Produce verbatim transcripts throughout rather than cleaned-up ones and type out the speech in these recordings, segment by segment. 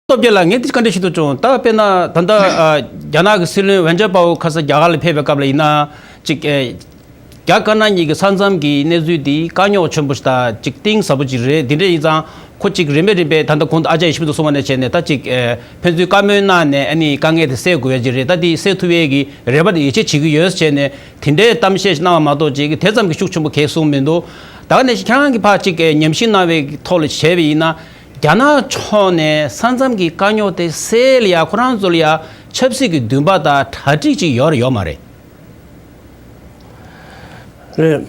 སྟོབས་རྒྱལ་ལགས། ངས་འདི་བཀའ་འདྲི་ཞུ་འདོད་བྱུང་། ད་དཔེར་ན་ད་ལྟ་ཨ་རྒྱ་ནག་གི་སྲིད་བློན་ཝེན་ཅར་པའོ་ཁ་སང་རྒྱ་གར་ལ་ཕེབས་པའི་སྐབས་ལ་ཡིན་ན་ཅིག་ཨེ་རྒྱ་དཀར་ནག་གཉིས་ཀྱི་ས་མཚམས་ཀྱི་གནས་ཚུལ་འདི་དཀའ་རྙོག་ཆེན་པོ་ཞིག་དང་ཅིག་གཏིང་ཟབ་པོ་ཅིག་རེད། འདི་འདྲ་ཡིན་ཙང་ཁོ་ཅིག་རིམ་པས་རིམ་པས་ད་ལྟ་གོང་དུ་ཨ་ཅག་ཡེ་ཤེས་ཕུན་ཚོགས་གསུངས་པ་ནས་བྱས་ནས་ད་ཅིག་ཨེ་ཕན་ཚུན་བཀའ་མོལ་གནང་ནས་ཨ་ནི་དཀའ་ངལ་དེ་སེལ་དགོས་ཡ་ཅིག་རེད། ད་འདི་སེལ་ཐུབ་ཡས་ཀྱི་རེ་བ་དེ་ཡིད་ཆེས་བྱེད་ཀྱི་ཡོད་ཟེར་བྱས་ནས་དེ་འདྲའི་གཏམ་བཤད་ཞིག་གནང་བ་མ་གཏོགས་ཅིག་དེ་ཙམ་གྱི་ཤུགས་ཆེན་པོ་གང་ཡང་གསུངས་མི་འདུག་ད་ག་ནང་བཞིན་ཁྱེད་རང་གིས་ཕར་ཅིག་ཨེ་ཉམས་ཞིབ་གནང་བའི་ཐོག་ལ་བྱས་པ་ཡིན་ན། རྒྱ་ནག་ཕྱོགས་ནས་ས་མཚམས་ཀྱི་དཀའ་རྙོག་དེ་སེལ་ཡ་ཁོ་རང་ཚོ་ལ་ཡ་ཆབ་སྲིད་ཀྱི་འདུན་པ་དང་གྲ་སྒྲིག་ཅིག་ཡོད་རེད་ཡོད་མ་རེད། རེད།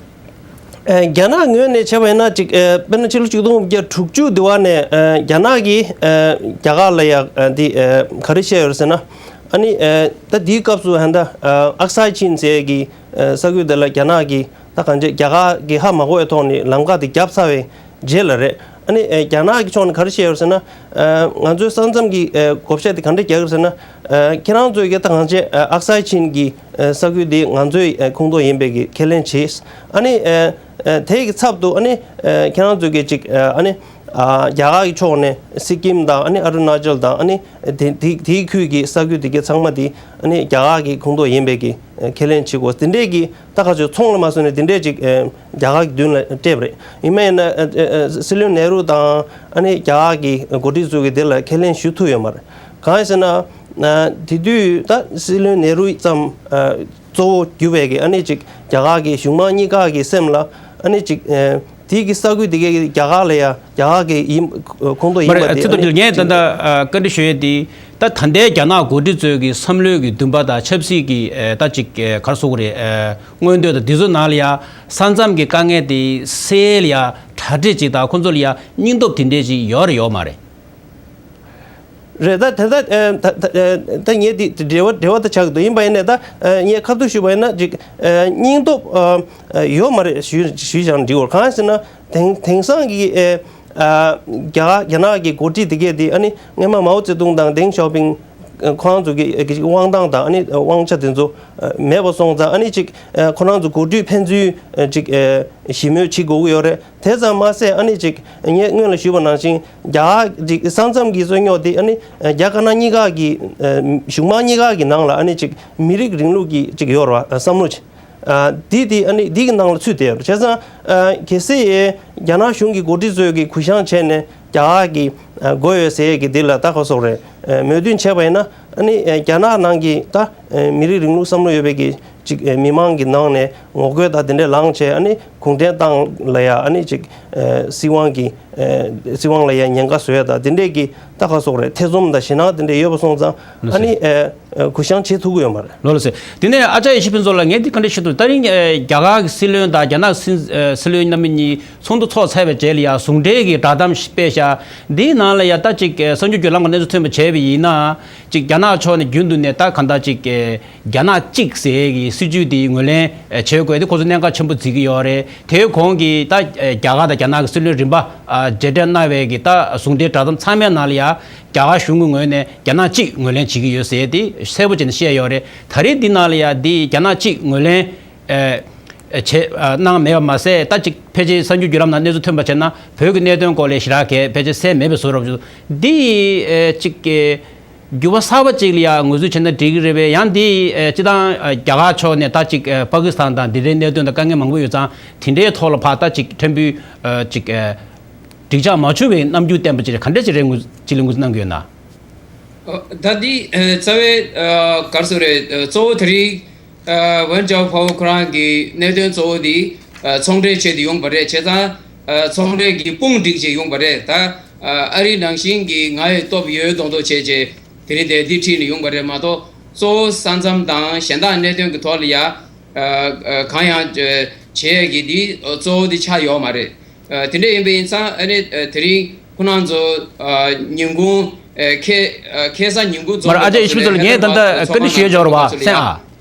ཨེ་རྒྱ་ནག་ངོས་ནས་བྱས་པ་ཡིན་ན་ཅིག་ཨེ་དཔེར་ན་ཕྱི་ལོ་ཆིག་སྟོང་དགུ་བརྒྱ་དྲུག་ཅུ་དུ་བ་ནས་ཨེ་རྒྱ་ནག་གིས་ཨེ་རྒྱ་གར་ལ་ཡ་ཨེ་འདི་ཨེ་ག་རེ་བཤད་ཡོད་རེད་ཟེར་ན། ཨ་ནི་ཨེ་ད་དེའི་སྐབས་སུ་ཧན་ད་ཨེ་ཨག་སའི་ཆིན་ཟེར་གི་ཨེ་ས་ཁུལ་དེ་ལ་རྒྱ་ནག་གིས་ད་གང་ཅི་རྒྱ་གར་གྱིས་ཧ་མ་གོ་བའི་ཐོག་ནས་ལམ་ཁ་དེ་བརྒྱབ་ཚར་བའི་རྗེས་ལ་རེད། ཨ་ནི་ཨེ་རྒྱ་ནག་གི་ཕྱོགས་ནས་ག་རེ་བཤད་ཡོད་ཟེར་ན། ཨེ་ང་ཚོའི་ས་མཚམས་ཀྱི་ཨེ་བགོ་བཤའ་དེ་ག་འདྲ་རྒྱག་གི་རེད་ཟེར་ན། ཨེ་ཁྱེད་རང་ཚོས་ཀྱི་ད་གང་ཅི་ཨེ་ཨག་སའི་ཆིན་གྱི་ཨེ་ས་ཁུལ་དེ་ང་ཚོའི་ཨེ་ཁོངས་གཏོགས་ཡིན་པའི་གི་ཁས་ལེན་བྱས། ཨ་ནི་ཨེ་ཨེ་དེ་གི་ཚབ་ཏུ་ཨ་ནི་ཨེ་ཁྱེད་རང་ཚོས་ཀྱི་ཅིག་ཨེ་ཨ་ནི་ཨ་རྒྱ་གར་གྱི་ཕྱོགས་ནས་སི་ཀིམ་དང་ཨ་ནི་ཨ་རུ་ན་ཅལ་དང་ཨ་ནི་དེ་དེ་དེའི་ཁུལ་གྱི་ས་ཁུལ་དེ་གའི་ཚང་མ་དེ་ཨ་ནི་རྒྱ་གར་གྱི་ཁོངས་གཏོགས་ཡིན་པའི་གི་ཨེ་ཁས་ལེན་བྱེད་དགོས། དེ་འདྲས་ཀྱི་ད་ག་ཚོད་ཚོང་ལ་མ་སོང་ནས་དེ་འདྲས་ཅིག་ཨེ་རྒྱ་གར་གྱི་མདུན་ལ་སྤྲད་པ་རེད། ཡིན་མ་ཡིན་ན་ཨེ་ཨེ་ཨེ་སྲིད་བློན་ནེ་རུ་དང་ཨ་ནི་རྒྱ་གར་གྱི་འགོ་ཁྲིད་ཚོ་གིས་དེ་ལ་ཁས་ལེན་ཞུ་ཐུབ་ཡོད་མ་རེད། གང་ཡིན་ཟེར་ན། ཨ་དེ་དུས་ད་སྲིད་བློན་ནེ་རུ་ཙམ་ཨ་གཙོ་བོ་གྱུར་པའི་གི་ཨ་ནི་ཅིག་རྒྱ་གར་གྱི་གཞུང་མང་གཉིས་ཀ་གི་སེམས་ལ་ཨ་ནི་ཅིག་ཨ་དེ་གི་ས་ཁུལ་དེ་གའི་རྒྱ་གར་ལ་ཡ་རྒྱ་གར་གྱི་ཡིན་ཁོངས་གཏོགས་ཡིན་པ་དེ་ཨ་ནི་ཅིག་ད་ལྟ་ཨ་བཀའ་འདྲི་ཞུ་ཡས་དེ། ད་ད་ལྟའི་རྒྱ་ནག་འགོ་ཁྲིད་ཚོའི་གི་བསམ་བློའི་གི་འདུན་པ་དང་ཆབ་སྲིད་ཀྱི་ཨེ་ད་ཅིག་ཨེ་ག་རེ་ཟེར་དགོས་རེད། ཨེ་མངོན་འདོད་དང་འདི་ཚོ་ནང་ལ་ཡ་ས་མཚམས་ཀྱི་དཀའ་ངལ་དེ་སེལ་ཡ་གྲ་སྒྲིག་ཅིག་དང་ཁོང་ཚོ་ལ་ཡ་སྙིང་སྟོབས་དེ་འདྲས་ཅིག་ཡོད་རེད་ཡོད་མ་རེད། རེད། ད་དེ་ད་ཨེ་ད་ད་ཨེ་ད་ངས་འདི་འབྲེལ་བ་འབྲེལ་བ་ད་ཆགས་ཀྱི་འདུག་ཡིན་པ་ཡིན་ནའི་ད་ཨེ་ངས་ཁ་ཐུག་ཞུས་པ་ཡིན་ན་ཅིག་ཨེ་སྙིང་སྟོབས་ཨེ་ཡོད་མ་རེད་ཞུས་ཞུས་ཀྱང་འགྲིག་གོ། གང་ཡིན་ཟེར་ན་དེང་དེང་སང་གི་ཨེ། ཨ་རྒྱ་རྒྱ་ནག་གི་འགོ་ཁྲིད་དེ་གས་དེ་ཨ་ནི་སྔོན་མ་མའོ་ཙེ་ཏུང་དང་ཏེང་ཞའོ་ཕིང་ཁོ་རང་ཚོ་གི་ཨ་གི་དབང་ཐང་དང་ཨ་ནི་དབང་ཆ་དེ་ཚོ་ཨ་མེད་པ་སོང་ཙང་ཨ་ནི་ཅིག་ཨ་ཁོ་རང་ཚོ་འགོ་ཁྲིད་ཕན་ཚུན་ཨ་ཅིག་ཨ་ཞི་མོལ་བྱེད་དགོས་ཀྱི་ཡོད་རེད། དེ་ཙམ་མ་ཟད་ཨ་ནི་ཅིག་ངས་སྔོན་ལ་ཞུས་པ་ནང་བཞིན་རྒྱ་གར་ཅིག་ས་མཚམས་ཀྱི་རྩོད་རྙོག་དེ་ཨ་ནི་ཨ་རྒྱ་དཀར་ནག་གཉིས་ཀ་གི་ཨ་གཞུང་མང་གཉིས་ཀ་གི་ནང་ལ་ཨ་ནི་ཅིག་མི་རིགས་རིང་ལུགས་ཀྱི་ཅིག་ཡོད་རེད་བ། བསམ་བློ་ཅིག་ཨ་འདི་འདི་ཨ་ནི་འདི་གི་ནང་ལ་ཚུད་བསྡད་ཡོད་རེད། བྱས་ཙང་ཨ་གལ་སྲིད་རྒྱ་ནག་གཞུང་གི་འགོ་ཁྲིད་ཚོས་ཀྱི་གུ་བཤངས་བྱས་ནས་རྒྱ་གར་གྱི་ཨ་དགོས་ཡོད་ཟེར་ཡས་ཀྱི་འདི་ལ་ད་ག་སོགས་རེད། ཨ་མོས་མཐུན་བྱས་པ་ཡིན་ན་ཨ་ནི་ཨ་རྒྱ་ནག་ནང་གི་ད་ཨ་མི་རིགས་རིང་ལུགས་བསམ་བློ་ཡོད་པའི་གི་ཅིག་ཨ་མི་མང་གི་ནང་ནས་ངོ་རྒོལ་དང་དེ་འདྲས་ལངས་བྱས་ཨ་ནི་གུང་ཁྲན་ཏང་ལ་ཡ་ཨ་ནི་ཅིག་ཨ་སྲིད་དབང་གི་ཨ་སྲིད་དབང་ལ་ཡ་ཉེན་ཁ་བཟོ་ཡ་དང་དེ་འདྲས་ཀྱི་ད་ག་སོགས་རེད། ཐེ་ཚོམ་དང་ཞེད་སྣང་དེ་འདྲས་ཡོད་པ་སོང་ཙང་ཨ་ནི་ཨ། ཨ་གུ་བཤངས་བྱེད་ཐུབ་ཀྱི་ཡོད་མ་རེད། ལགས་ལགས་སེ། དེ་ནས་ཨ་ཅག་ཡེ་ཤེས་ཕུན་ཚོགས་ལགས། ངས་འདི་བཀའ་འདྲི་ཞུ་འདོད། ད་རིང་ཨ་རྒྱ་གར་གྱི་སྲིད་བློན་དང་རྒྱ་ནག་སྲིད་ཨ་སྲིད་བློན་རྣམ་གཉིས་ཚོགས་འདུ་ཚོགས་ཚར་བའི་རྗེས་ལ་ཡ་ཟུང་འབྲེལ་གྱི་བསྒྲགས་གཏམ་ཞིག་སྤེལ་ཤག་འདིའི་ནང་ལ་ཡ་ད་ཅིག་ཨ་གསར་འགྱུར་བརྒྱུད་ལམ་གྱི་གནས་ཚུལ་ཐོན་པ་བྱས་པ་ཡིན་ན། ཅིག་རྒྱ་ནག་ཕྱོགས་ནས་རྒྱུན་དུ་ནས་ད་གང་ལྟར་ཅིག་ཨ་རྒྱ་ནག་གཅིག་ཟེར་གྱི་སྲིད་ཇུས་འདི་ངོས་ལེན་ཨ་བྱེད་དགོས་དེ་ཁོ་ཚོ་གནད་འགག་ཆེན་པོ་བརྩི་གི་ཡོད་རེད། དེའི་གོང་གི་ད་ཨ་རྒྱ་གར་དང་རྒྱ་ནག་གི་སྲིད་བློན་རིམ་པ་ཨ་མཇལ་འཕྲད་གནང་བའི་གི་ད་ཟུང་འབྲེལ་བསྒྲགས་གཏམ་ཚང་མའི་ནང་ལ་ཡ། རྒྱ་གར་གཞུང་གི་ངོས་ནས་རྒྱ་ནག་གཅིག་ངོས་ལེན་བྱེད་ཀྱི་ཡོད་ཟེར་ཏེ་གསལ་པོ་བྱས་ནས་བཤད་ཡོད་རེད། ད་རེས་འདི་ནང་ལ་ཡ་འདི་རྒྱ་ནག་གཅིག་ངོས་ལེན་ཨ་ཨ་བྱས་ཨ་གནང་མེད་པ་མ་ཟད། ད་ཅིག་ཕལ་ཆེར་གསར་འགྱུར་བརྒྱུད་ལམ་ནང་གནས་ཚུལ་ཐོན་པ་བྱས་ན་བོད་ཀྱི་གནད་དོན་སྐོར་ལ་ཞེ་དྲག་གས་ཕལ་ཆེར་གསལ་མེད་པའི་བཟོ་འདྲ་བྱུང་། འདི་ཨ་ཅིག་གི་འགྱུར་བ་གསར་པ་ཅིག་ལ་ཡ་ངོས་འཛིན་བྱས་ན་འགྲིག་གི་རེད་པས། ཡང་འདི་ཨ་སྤྱིར་བཏང་ཨ་རྒྱ་གར་ཕྱོགས་ནས་ད་ཅིག་ཨ་པ་ཀི་སི་ཐན་དང་འདི་འདྲའི་གནད་དོན་དང་དཀའ་ངལ་མང་པོ་ཡོད་ཙང་དེ་འདྲའི་ཐོག་ལ་ཕར་ད་ཅིག་ཕྲན་བུ་ཨ་ཅིག་ཨ། འགྲིག་ཆགས་མ་བྱུང་བའི་རྣམ་འགྱུར་བསྟན་པ་ཅིག་རེད། ག་འདྲ་ཅིག་རེད། ངོས་ཅིག་ལ་ངོས་འཛིན་གནང་གི་ཡོད་ན། ཨ་ད་འདི་ཨ་རྩ་བའི་ཨ་ག་རེ་ཟེར་རེད། ཨ་གཙོ་བོ་དེ་རིང་ཨ་ཝན་ཅའོ་ཕའོ་ཁོ་རང་གི་གནད་དོན་གཙོ་བོ་འདི་ཨ་ཚོང་འབྲེལ་ཆེད་དུ་ཡོང་པ་རེད། བྱས་ཙང་ཨ་ཚོང་འབྲེལ་གྱི་དཔུང་སྒྲིག་ཆེད་ཡོང་པ་རེད། ད་ཨ་ཨ་རི་ནང་བཞིན་གྱི་ང་ཡི་སྟོབས་ཡོད་མདོག་མདོག་བྱས་བྱས་དེ་རིང་དེ་འདི་ཁྲིད་ནས་ཡོང་པ་རེད་མ་གཏོགས། གཙོ་བོ་ས་མཚམས་དང་གཞན་དག་གནད་དོན་གྱི་ཐོག་ལ་ཡ་ཨ་ཨ་གང་ཡང་ཨ་བྱེད་ཡས་ཀྱི་འདི་གཙོ་བོ་འདི་ཆགས་ཡོད་མ་རེད། ཨ་དེ་འདྲ་ཡིན་པ་ཡིན་ཙང་ཨ་ནི་ཨ་དེ་རིང་ཁོ་རང་ཚོ་ཨ་ཉིན་གུང་ཨ་ཁ་ཨ་ཁ་སང་ཉིན་གུང་རྫོགས་ཨ་ཅག་ཡེ་ཤེས་ཕུན་ཚོགས་ལགས། ངས་ད་ལྟ་བཀའ་འདྲི་ཞུ་ཡས་འབྱོར་བ་སེང་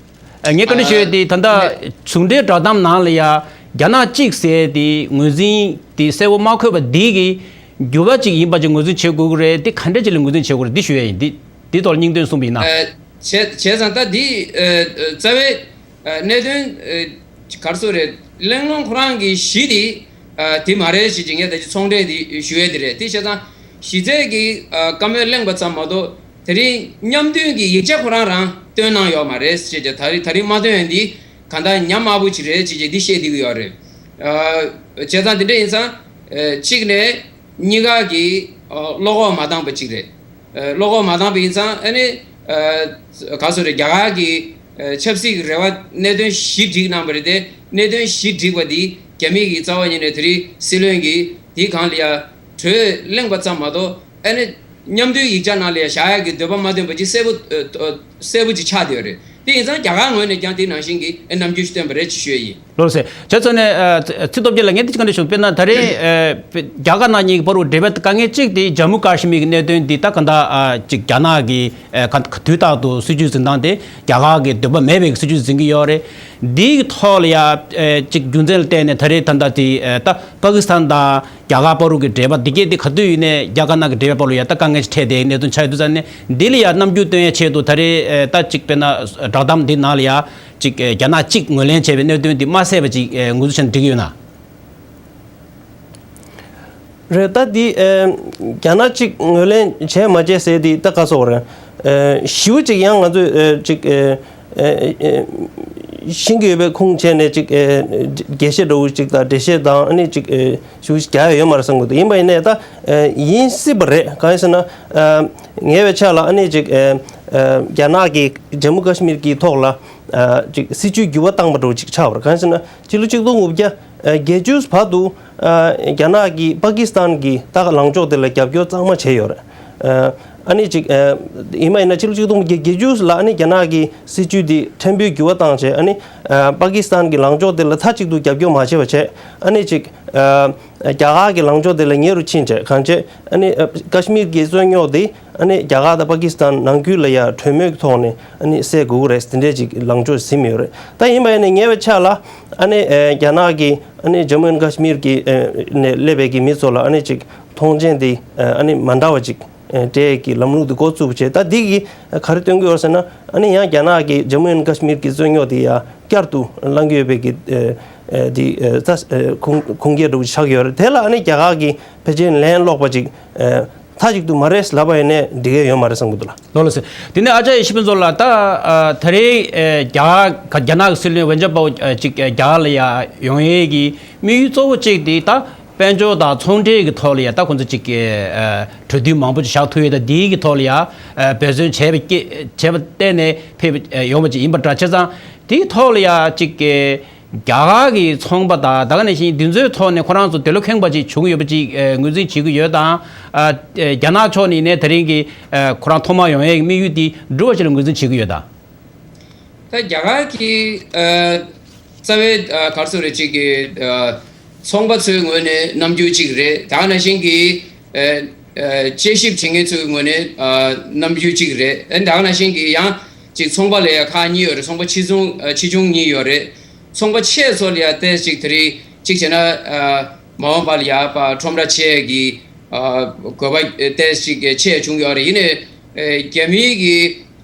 ཨ། ངས་བཀའ་འདྲི་ཞུ་ཡས་དེ་ད་ལྟ་ཨ་ཟུང་འབྲེལ་བསྒྲགས་གཏམ་ནང་ལ་ཡ་རྒྱ་ནག་གཅིག་ཟེར་དེ་ངོས་འཛིན་དེ་གསལ་པོ་མ་འཁོད་པ་འདི་གི་འགྱུར་བ་ཅིག་ཡིན་པ་ཅིག་ངོས་འཛིན་བྱེད་དགོས་ཀྱི་རེད། འདི་ག་འདྲ་ཅིག་ལ་ངོས་འཛིན་བྱེད་དགོས་རེད། འདི་ཞུ་ཡས་ཡིན། འདི་འདི་ཐོག་ལ་སྙིང་དོན་གསུངས་པ་ཡིན་ན། ཨ་བྱས་བྱས་ཙང་ད་འདི་ཨ་ཨ་རྩ་བའི་ཨ་གནད་དོན་ཨ་ག་རེ་ཟེར་རེད། གླེང་སློང་ཁོ་རང་གི་གཞི་དེ་ཨ་དེ་མ་རེད་ཞེས་ཀྱི་ངས་ད་ཅི་ཚོང་འབྲེལ་དེ་ཞུ་ཡས་དེ་རེད། དེ་བྱས་ཙང་ གཞི་རྩའི་གི་ཨ་བཀའ་མོལ་གླེང་པ་ཙམ་མ་གཏོགས་དེ་རིང་མཉམ་མཐུན་གྱི་ཡིག་ཆ་ཁོ་རང་རང་བཏོན་གནང་ཡོད་མ་རེད་ཅེས་བྱས། ད་རིང་ད་རིང་མ་བཏོན་ཡང་འདི་གང་ལྟར་ཉམས་དམའ་པོ་ཅིག་རེད་ཅེས་བྱས་འདི་བཤད་བསྡད་ཀྱི་ཡོད་རེད། ཨ་བྱས་ཙང་དེ་འདྲ་ཡིན་ཙང་ཨ་གཅིག་ནས་གཉིས་ཀ་གི་ཨ་བློ་ཁོག་མ་འདང་པ་ཅིག་རེད། ཨ་བློ་ཁོག་མ་འདང་པ་ཡིན་ཙང་ཨ་ནི་ཨ་ག་སོ་རེད། རྒྱ་གར་གྱི་ཨ་ཆབ་སྲིད་ཀྱི་རེ་བ་གནད་དོན་བཞི་བསྒྲིགས་གནང་པ་རེད་དེ། གནད་དོན་བཞི་བསྒྲིགས་པ་འདི་རྒྱ་མི་གི་རྩ་བ་ཉིད་ནས་དེ་རིང་སྲིད་བློན་གྱིས་དེའི་སྒང་ལ་ཡ་གྲོས་གླེང་པ་ཙམ་མ་གཏོགས་ཨ་ནི་མཉམ་འབྲེལ་ཡིག་ཆ་ནང་ལ་ཡ་བཞག་ཡག་གི་འདོད་པ་མ་བཏོན་པ་ཅིག་གསལ་པོ་ཨ་ཨ་གསལ་པོ་ཅིག་ཆགས་བསྡད་ཡོད་རེད། དེ་ཡིན་ཙང་རྒྱ་གར་ངོས་ནས་ཀྱང་དེ་ནང་བཞིན་གྱི་ཨ་ནམ་རྒྱུན་བཏོན་པ་རེད་ཅེས་ཞུ་ཡ་ཡིན། ལགས་སོ། བྱས་ཙང་ནས་ཨ་ཚེ་ཚེ་སྟོབས་རྒྱལ་ལགས། ངས་འདི་ཅིག་ག་འདྲ་ཞུ། དཔེར་ན་ད་རེས་ཨ་རྒྱ་དཀར་ནག་གཉིས་ཀྱི་བར་དུ་འབྲེལ་བའི་དཀའ་ངལ་གཅིག་དེ་ཇམ་མུ་ཀ་ཤི་མིར་གྱི་གནད་དོན་འདི་ད་གང་ལྟར་ཨ་ཅིག་རྒྱ་ནག་གི་ཨ་ག་དུས་རྟག་ཏུ་སྲིད་ཇུས་འཛིན་སྟངས་དེ་རྒྱ་གར་གྱི་འདོད་པ་མེད་པའི་སྲིད་ཇུས་འཛིན་གྱི་ཡོད་རེད། འདིའི་ཐོག་ལ་ཡ་ཨ་ཅིག་རྒྱུ་མཚན་ལ་བརྟེན་ནས་ད་རེས་ད་ལྟ་དེ་ཨ་ད་པ་ཀི་སི་ཐན་དང་རྒྱ་གར་བར་དུ་གི་འབྲེལ་བ་འདི་གས་དེ་ག་དུས་ཡིན་ནའི་རྒྱ་དཀར་ནག་གི་འབྲེལ་བའི་བར་ལ་ཡ་ད་དཀའ་ངལ་ཞིག་འཕྲད་བསྡད་གནད་དོན་ཆགས་ཡོད་དུས་ཙང་ནས། འདི་ལ་ཡ་རྣམ་འགྱུར་སྟོན་ཡའི་ཆེད་དུ་ད་རེས་ཨ་ད་ཅིག་དཔེར་ན་བསྒྲགས་གཏམ་འདི་ནང་ལ་ཡ་ཅིག་ཨ་རྒྱ་ནག་གཅིག་ངོས་ལེན་བྱས་པའི་གནད་དོན་འདི་མ་གསལ་བ་ཅིག་ཨ་ངོས་འཛིན་བྱས་ནས་འགྲིག་གི་ཡོད་ན། རེད། ད་འདི་ཨ་རྒྱ་ནག་གཅིག་ངོས་ལེན་བྱས་མ་བྱས་ཟེར་འདི་ད་ག་སོགས་རེད། ཨ་ཞེ་པོ་ཅིག་ཡང་ང་ཚོས་ཨ་ཅིག་ཨ་ཨ་ཨ་ཤེས་ཀྱི་ཡོད་པའི་ཁུངས་བྱས་ནས་ཅིག་ཨ་རྒྱས་བཤད་འདྲ་བོ་ཅིག་དང་འགྲེལ་བཤད་དང་ཨ་ནི་ཅིག་ཨ་ཞེ་པོ་ཅིག་རྒྱག་ཡ་ཡོད་མ་རེད་བསམ་གྱི་འདུག་ཡིན་པ་ཡིན་ནའི་ད་ཨ་ཡིན་སྲིད་པ་རེད། གང་ཡིན་ཟེར་ན་ཨ་ཉེ་བའི་ཆར་ལ་ཨ་ནི་ཅིག་ཨ་ཨ་རྒྱ་ནག་གིས་ཇམ་མུ་ཀ་ཤི་མིར་གྱི་ཐོག་ལ་ཨ་ཅིག་སྲིད་ཇུས་འགྱུར་བ་བཏང་པ་འདྲ་བོ་ཅིག་ཆགས་པ་རེད། གང་ཡིན་ཟེར་ན་ཕྱི་ལོ་ཆིག་སྟོང་དགུ་བརྒྱ་ཨ་བརྒྱད་ཅུ་བར་དུ་ཨ་རྒྱ་ནག་གིས་པ་ཀི་སི་ཐན་གྱི་ད་ལངས་ཕྱོགས་དེ་ལ་རྒྱབ་སྐྱོར་གཙང་མ་བྱས་ཡོད་རེད། ཨ་ཨ་ནི་ཅིག་ཨ་ཡིན་མ་ཡིན་ན་ཕྱི་ལོ་ཆིག་སྟོང་དགུ་བརྒྱ་བརྒྱད་ཅུ་ལ་ཨ་ནི་རྒྱ་ནག་གི་སྲིད་ཇུས་འདི་ཕྲན་བུ་འགྱུར་བ་བཏང་བྱས། ཨ་ནི་ཨ་པ་ཀི་སི་ཐན་གྱི་ལངས་ཕྱོགས་དེ་ལ་མཐའ་གཅིག་ཏུ་རྒྱབ་སྐྱོར་མ་བྱས་པ་བྱས། ཨ་ནི་ཅིག་ཨ་རྒྱ་གར་གྱི་ལངས་ཕྱོགས་དེ་ལ་ཉེ་རུ་ཕྱིན་བྱས། གང་བྱས་ཨ་ནི་ཨ་ཀ་ཤི་མིར་གྱི་རྩོད་རྙོག་འདི་ཨ་ནི་རྒྱ་གར་དང་པ་ཀི་སི་ཐན་ནང་ཁུལ་ལ་ཡ་གྲོས་མོལ་གྱི་ཐོག་ནས་ཨ་ནི་སེལ་དགོས་ཀྱི་རེད། དེ་འདྲས་ཅིག་ལངས་ཕྱོགས་ཟིན་ཡོད་རེད། ད་ཡིན་པ་ཡིན་ནའི་ཉེ་བའི་ཆར་ལ་ཨ་ནི་ཨ་རྒྱ་ནག་གི་ཨ་ནི་ཇམ་མུ་ཨེན་ཀ་ཤི་མིར་གྱི་ཨ་ནས་སླེབས་པའི་གི་མི་ཚོ་ལ་ཨ་ནི་ཅིག་མཐོང་མཆན་འདི་ཨ་ནི་མ་འདྲ་བ་ཅིག་ཨ་སྤྲད་ཀྱི་ལམ་ལུགས་འདི་འགོ་བཙུགས་བྱས། ད་འདི་གིས་ག་རེ་སྟོན་གྱི་ཡོད་ཟེར་ན། ཨ་ནི་ཡང་རྒྱ་ནག་གིས་ཇམ་མུ་ཨེན་ཀ་ཤི་མིར་གྱི་རྩོད་རྙོག་འདི་ཡ་བསྐྱར་དུ་བསླང་གི་ཡོད་པའི་གི་ཨ་ཨ་འདི་ཨ་ད་ཨ་ཁུངས་ཁུངས་སྐྱེལ་འདྲ་བོ་ཆགས་ཀྱི་ཡོད་རེད། དེ་ལ་ཨ་ནི་རྒྱ་གར་གྱིས་ཕལ་ཆེར་ལན་སློག་པ་ཅིག་ཨ་མཐའ་གཅིག་ཏུ་མ་རེད་ལབ་པ་ཡིན་ནའི་འགྲིག་གི་ཡོད་མ་རེད་བསམ་གྱི་འདུག་ལགས། ལགས་ལགས་སོ། དེ་ནས་ཨ་ཅག་ཡེ་ཤེས་ཕུན་ཚོགས་ལགས། ད་ཨ་ད་རེས་ཨ་རྒྱ་གར་རྒྱ་ནག་གི་སྲིད་བློན་ཝེན་ཅ་པའོ་ཨ་ཅིག་ཨ་རྒྱ་གར་ལ་ཡ་ཡོང་ཡས་ཀྱི་དམིགས་ཡུལ་གཙོ་བོ་གཅིག་དེ་ད་དཔལ་འབྱོར་དང་ཚོང་འབྲེལ་གྱི་ཐོག་ལ་ཡ་ད་ཁོང་ཚོ་ཅིག་ཨ་གྲོས་མཐུན་མང་པོ་ཅིག་བཞག་ཐུབ་ཡས་དང་། དེའི་གི་ཐོག་ལ་ཡ་ཨ་འབད་བརྩོན་བྱས་པ་སྐྱེ་བྱས་པ་བརྟེན་ནས་ཕེབས་ཨ་ཡོང་བ་ཅིག་ཡིན་པ་འདྲ། བྱས་ཙང་དེའི་ཐོག་ལ་ཡ་ཅིག་ཨ་རྒྱ་གར་གྱི་ཚོང་པ་དང་ད་ག་ནང་བཞིན་འདི་ཚོའི་ཐོག་ནས་ཁོ་རང་ཚོ་དེ་ལོ་ཁེངས་པ་ཅིག་བྱུང་ཡོད་པ་ཅིག་ཨ་ངོས་འཛིན་བྱེད་ཀྱི་ཡོད་དང་། ཨ་ཨ་རྒྱ་ནག་ཕྱོགས་ནས་ནས་ད་རིང་གི་ཨ་ཁོ་རང་ཐོག་མར་ཡོང་ཡས་ཀྱི་དམིགས་ཡུལ་འདི་འགྲུབ་པ་ཞིག་ལ་ངོས་འཛིན་བྱེད་ཀྱི་ཡོད་དང་། ད་རྒྱ་གར་གྱི་ཨ་རྩ་བའི་ཨ་ག་རེ་ཟེར་རེད། ཅིག་གི་ཨ་ཚོང་པ་ཚོའི་ངོས་ནས་རྣམ་འགྱུར་གཅིག་རེད། ད་ག་ནང་བཞིན་གྱི་ཨ་ཨ་དཔྱད་ཞིབ་བྱེད་མཁན་ཚོའི་ངོས་ནས་ཨ་རྣམ་འགྱུར་གཅིག་རེད། ཨ་ད་ག་ནང་བཞིན་གྱི་ཡང་ཅིག་ཚོང་པ་ལ་ཡ་ཁག་གཉིས་ཡོད་རེད། ཚོང་པ་ཆེ་ཆུང་ཨ་ཆེ་ཆུང་གཉིས་ཡོད་རེད། ཚོང་པ་ཆེ་ཚོ་ལ་ཡ་ཏོག་ཙམ་ཅིག་དེ་རིང་ཅིག་བྱས་ན་ཨ་མ་འོངས་པ་ལ་ཡ་པ་ཁྲོམ་ར་ཕྱེ་ཡས་ཀྱི་ཨ་དགོས་པ་ཨ་ཏོག་ཙམ་ཅིག་ཆེ་བྱུང་ཡོད་རེད། ཡིན་ནའི་ཨ་རྒྱ་མིའི་གི་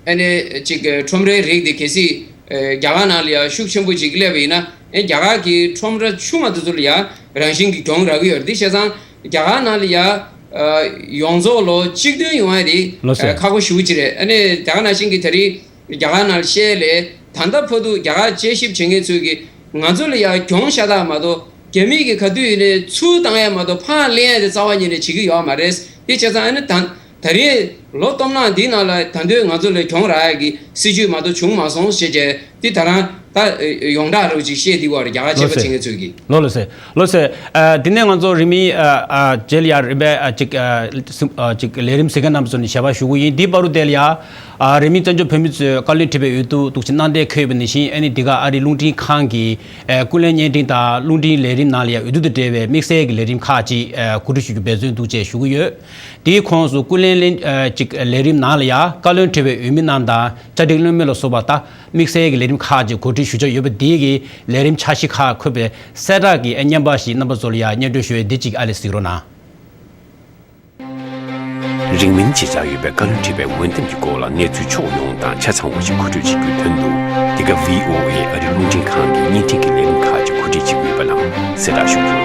ཨ་ནི་ཅིག་ཁྲོམ་རའི་རིགས་དེ་གལ་སྲིད་ཨ་རྒྱ་གར་ནང་ལ་ཡ་ཤུགས་ཆེན་པོ་ཅིག་སླེབས་པ་ཡིན་ན། ཨ་རྒྱ་གར་གྱི་ཁྲོམ་ར་ཆུང་བ་དེ་ཚོ་ལ་ཡ་རང་བཞིན་གྱིས་གྱོང་རག་གི་ཡོད་རེད། དེ་བྱས་ཙང་རྒྱ་གར་ནང་ལ་ཡ་ཨ་ཡོངས་རྫོགས་ལོ་གཅིག་མཐུན་ཡོང་ཡ་དེ་ལགས་སོ། ཨ་ཁག་པོ་ཞེ་པོ་ཅིག་རེད། ཨ་ནི་ད་ག་ནང་བཞིན་གྱི་དེ་རིང་རྒྱ་གར་ནང་ལ་བཤད་ལས་ད་ལྟ་བར་དུ་རྒྱ་གར་དཔྱད་ཞིབ་བྱེད་མཁན་ཚོས་ཀྱིས་ང་ཚོ་ལ་ཡ་གྱོང་ཤ་སྟག་མ་གཏོགས་རྒྱ་མིས་ཀྱིས་ག་དུས་ཡིན་ནའི་ཚུར་བཏང་ཡ་མ་གཏོགས་ཕར་ལེན་ཡ་དེ་རྩ་བ་ཉིད་ནས་བྱེད་ཀྱི་ཡོད་མ་རེད། དེ་བྱས་ཙང་ཨ་ནི་ད་ད་རེས་ལོ་སྟོང་ནང་འདིའི་ནང་ལ་ད་དུང་ང་ཚོ་ལ་གྱོང་རག་ཡ་གི་སྲིད་ཇུས་མ་གཏོགས་བྱུང་མ་སོང་ཞེས་བྱས། འདི་ད་རང་ད་ཡོངས་གྲགས་རུ་ཅིག་བཤད་འདི་བར་རྒྱ་གར་ཆད་པ་བྱེད་མཁན་ཚོས་ཀྱིས། ལགས་ལགས་སོ། ལགས་སོ། ཨ་དེ་ནས་ང་ཚོ་རིང་མིན་ཨ་ཨ་རྗེས་ལ་ཡ་རིམ་པས་ཨ་ཅིག་ཨ་སིམ་ཨ་ཅིག་ལས་རིམ་གཟིགས་མཁན་རྣམ་པ་ཚོ་ནས་ཞལ་པར་ཞུ་གི་ཡིན། འདི་བར་དུ་དེ་ལ་ཡ་ཨ་རིང་མིན་བཙན་བྱོལ་བོད་མི་ཚོས་བཀའ་བློན་ཁྲི་པའི་འོས་བསྡུ་འདུག་ཅིག་གནང་བསྡད་ཁེལ་བ་ནང་བཞིན། ཨ་ནི་འདི་ག་ཨ་རིའི་རླུང་འཕྲིན་ཁང་གི་ཨ་ཀུན་གླེང་བརྙན་འཕྲིན་དང་རླུང་འཕྲིན་ལས་རིམ་ནང་ལ་ཡ་འོས་བསྡུ་དང་འབྲེལ་བའི་དམིགས་བསལ་གྱི་ལས་རིམ་ཁག་ཅིག་ཨ་གོ་སྒྲིག་ཞུ་རྒྱུ་འབད་བརྩོན་འདུག་ཅེས་ཞུ་གི་ཡོད། དེའི་ཁོངས་སུ་ཀུན་གླེང་ལེན་ཨ་ཅིག་ལས་རིམ་ནང་ལ་ཡ་བཀའ་བློན་ཁྲི་པའི་འོས་མི་རྣམས་དང་བཅའ་སྒྲིག་བློན་མི་ལ་སོགས་པ་ད་དམིགས་བསལ་གྱི་ལས་རིམ་ཁག་ཅིག་གོ་སྒྲིག་ཞུ་འཆར་ཡོད་པ་དེའི་གི་ལས་རིམ་འཆར་གཞི་ཁག་འཁོད་པའི་གསལ་བསྒྲགས་ཀྱི་ཨ་བརྙན་པར་ཞིག་རྣམ་པ་ཚོ་ལ་ཡ་སྙན་སྒྲོན་ཞུ་ཡས། འདི་གཅིག་ཨ་ལས་གཟིགས་རོགས་གནང་། རིང་མིན་བྱེད་འཆར་ཡོད་པའི་བཀའ་བློན་ཁྲི་པའི་འོས་འདེམས་ཀྱི་སྐོར་ལ་གནས་ཚུལ་ཕྱོགས་ཡོངས་དང་ཆ་ཚང་བ་ཞིག་མཁོ་སྤྲོད་བྱེད་རྒྱུའི་དོན་དུ། འདི་ག་ཝི་ཨོ་ཨེ་ཨ་རིའི་རླུང་འཕྲིན་ཁང་གི་བརྙན་འཕྲིན་གྱི་ལས་རིམ་ཁག་ཅིག་གོ་སྒྲིག་བྱེད་ཀྱི་ཡོད་པ་རྣམས་གསལ་བསྒྲགས་ཞུ་རྒྱུ།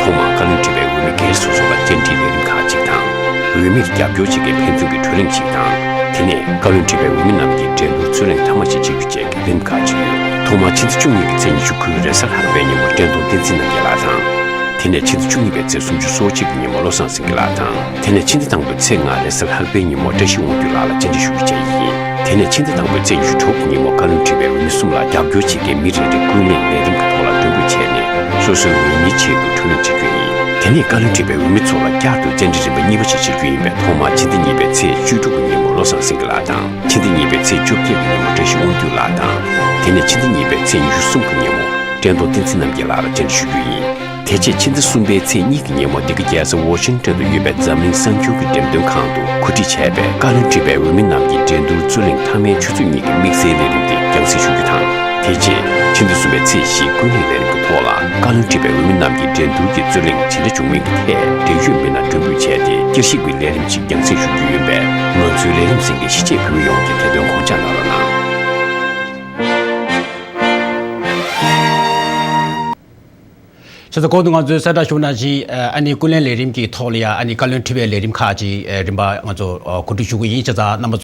ཐོག་མར་བཀའ་བློན་ཁྲི་པའི་འོས་མི་སྒེར་སོ་སོ་ལ་བཅར་འདྲིའི་ལས་རིམ་ཁག་ཅིག་དང་ འོས་མིར་རྒྱབ་སྐྱོར་བྱེད་མཁན་ཕན་ཚུན་གྱི་གྲོས་གླེང་ཞིག་དང་། དེ་ནས་བཀའ་བློན་ཁྲི་པས་འོས་མི་རྣམས་ཀྱི་འགྲན་བསྡུར་རྩོད་གླེང་ཐ་མ་ཞིག་བྱེད་རྒྱུ་བཅས་ཀྱི་ལས་རིམ་ཁག་ཅིག་ཡོད། ཐོག་མར་ཕྱི་ཟླ་བཅུ་གཉིས་ཀྱི་ཚེས་ཉི་ཤུ་དགུའི་རེས་གཟའ་ལྷག་པའི་ཉིན་མོ་བཀྲས་མཐོང་བསྟན་འཛིན་རྣམ་རྒྱལ་ལགས་དང་། དེ་ནས་ཕྱི་ཟླ་བཅུ་གཉིས་པའི་ཚེས་སུམ་ཅུ་སོ་གཅིག་གི་ཉིན་མོ་བློ་བཟང་སེང་གེ་ལགས་དང་། དེ་ནས་ཕྱི་ཟླ་དང་པོའི་ཚེས་ལྔ་རེས་གཟའ་ལྷག་པའི་ཉིན་མོ་བཀྲ་ཤིས་དབང་འདུས་ལགས་ལ་བཅར་འདྲི་ཞུ་རྒྱུ་བཅས་ཡིན། དེ་ནས་ཕྱི་ཟླ་དང་པོའི་ཚེས་ཉི་ཤུ་དྲུག་གི་ཉིན་མོ་བཀའ་བློན་ཁྲི་པས་འོས་མི་གསུམ་ལ་རྒྱབ་སྐྱོར་བྱེད་མཁན་མི་རེ་རེའི་ཀུན་གླེང་ལས་རིམ་གྱི་ཐོག་ལ་མགྲོན་འབོད་བྱས་ནས། སོ་སོའི་འོས་མིའི་ཆེད་དུ་གྲོས་གླེང་བྱེད་རྒྱུ་ཡིན། དེ་ནས་བཀའ་བློན་ཁྲི་པས་འོས་མི་ཚོ་ལ་བསྐྱར་དུ་བཅར་འདྲི་རིམ་པ་གཉིས་པ་ཞིག་བྱེད་རྒྱུ་ཡིན་པས། ཐོག་མར་ཕྱི་ཟླ་གཉིས་པའི་ཚེས་བཅུ་དྲུག་གི་ཉིན་མོ་བློ་བཟང་སེང་གེ་ལགས་དང་། ཕྱི་ཟླ་གཉིས་པའི་ཚེས་བཅོ་བརྒྱད་ཀྱི་ཉིན་མོ་བཀྲ་ཤིས་དབང་འདུས་ལགས་དང་། དེ་ནས་ཕྱི་ཟླ་གཉིས་པའི་ཚེས་ཉི་ཤུ་གསུམ་གྱི་ཉིན་མོ་བཀྲས་མཐོང་བསྟན་འཛིན་རྣམ་རྒྱལ་ལགས་ལ་བཅར་འདྲི་ཞུ་རྒྱུ་ཡིན། དེ་རྗེས་ཕྱི་ཟླ་གསུམ་པའི་ཚེས་གཉིས་ཀྱི་ཉིན་མོ་འདི་ག་རྒྱལ་ས་ཝ་ཤིང་ཊོན་དུ་ཡོད་པའི་འཛམ་གླིང་གསར་འགྱུར་གྱི་འགྲེམས་སྟོན་ཁང་དུ་གོ་སྒྲིག་བྱས་པའི་བཀའ་བློན་ཁྲི་པའི་འོས་མི་རྣམས་ཀྱི་འགྲན་བསྡུར་རྩོད་གླེང་མཐའ་མའི་ཆུ་ཚོད་གཉིས་ཀྱི་དམིགས་བསལ་ལས་རིམ་དེ་རྒྱང་སྲིང་ཞུ་རྒྱུ་དང་། དེ་རྗེས་ཕྱི་ཟླ་གསུམ་པའི་ཚེས་བཞིའི་ཀུན་གླེང་ལས་རིམ་གྱི་ཐོག་ལ། བཀའ་བློན་ཁྲི་པའི་འོས་མི་རྣམས་ཀྱི་འགྲན་བསྡུར་གྱི་རྩོད་གླེང་ཇི་འདྲ་བྱུང་མིན་གྱི་ཐད་འབྲེལ་ཡོད་མི་སྣ་མགྲོན་འབོད་བྱས་ཏེ། བསྐྱར་ཞིབ་ཀྱི་ལས་རིམ་ཞིག་རྒྱང་སྲིང་ཞུ་རྒྱུ་ཡིན་པས། ང་ཚོའི་ལས་རིམ་གསན་མཁན་གཞིས་བྱེས་བོད་མི་ཡོངས་ཀྱིས་དེ་དོན་དགོངས་འཇགས་གནང་རོགས་གནང་། བྱས་ཙང་གོང་དུ་ང་ཚོས་གསལ་བསྒྲགས་ཞུས་པ་ནང་བཞིན། ཨ་ནི་ཀུན་གླེང་ལས་རིམ་གྱི་ཐོག་ལ་ཡང་ཨ་ནི་བཀའ་བློན་ཁྲི་པའི་ལས་རིམ་ཁག་ཅིག་རིམ་པ་ང་ཚོ་གོ་སྒྲིག་ཞུ་གི་ཡིན། བྱས་ཙང་རྣམ་པ་ཚོ།